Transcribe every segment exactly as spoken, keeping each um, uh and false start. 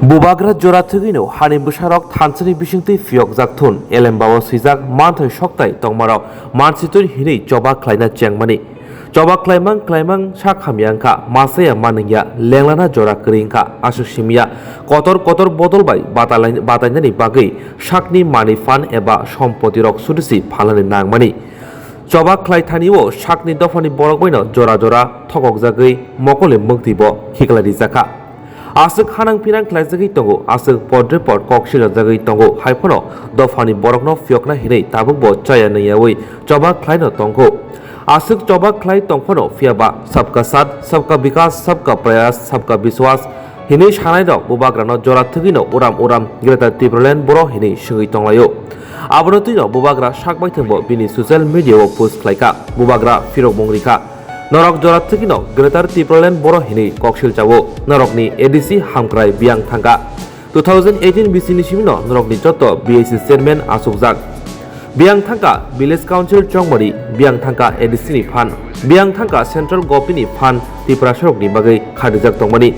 Bubagra jora thwgwino hani bwsarok thansani bisingtwi phiyokjak thun, elem bao swijak manthai soktai tongmarok mansitwi hinwi choba khlaina chengmani. Choba khlaimang khlaimang sak hamya wngkha, masaya manwngya, lenglana jora kwrwi wngkha, aswk simiya kotor kotor bodol bai batalai-, batainani bagwi sakni manwi phan eba sompotirok sudisi phalnani nangmani. Choba khlai thani o sakni dophani borok baino jora jora thokokjagwi mokolni mwktwi bo khiklai rijakha. Aswk hanang pinang khlaijagwi tongo, aswk podre pod kok siljajagwi tongo, hai phano dophani borokno phiyokna hinwi tabukbo chaya nungyawi choba khlaino tongkho. Aswk choba khlai tongphano phiyaba sabka saath, sabka vikas, sabka prayas, sabka biswas hinwi sanairok bubagrano jora thwgwino uram uram Greater Tipraland Boro hinwi swngwi tonglaio. Abono twino bubagra sak baithangbo bini social media o post khlaikha, bubagra phirokmung rikha. Norok jora thwgwino Greater Tipraland Boro hinwi koksil chao. Norokni A D C hamkrai biyang thangkha. Two thousand eighteen bisini simino norokni joto B I C chairman achukjak. Biyang thangkha Village Council Chongmari, biyang thangkha A D C ni phan, biyang thangkha Central Government ni phan Tiprasarokni bagwi khatijak tongmani.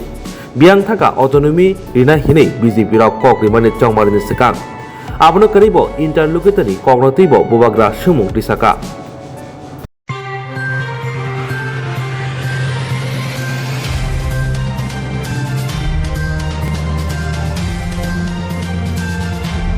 Biyang thangkha autonomy rina hinwi B J P rok kok rimani Chongmari ni swkang. Abono kwrwi bo interlocutor ni kokno twibo bubagra swngmung tisaka.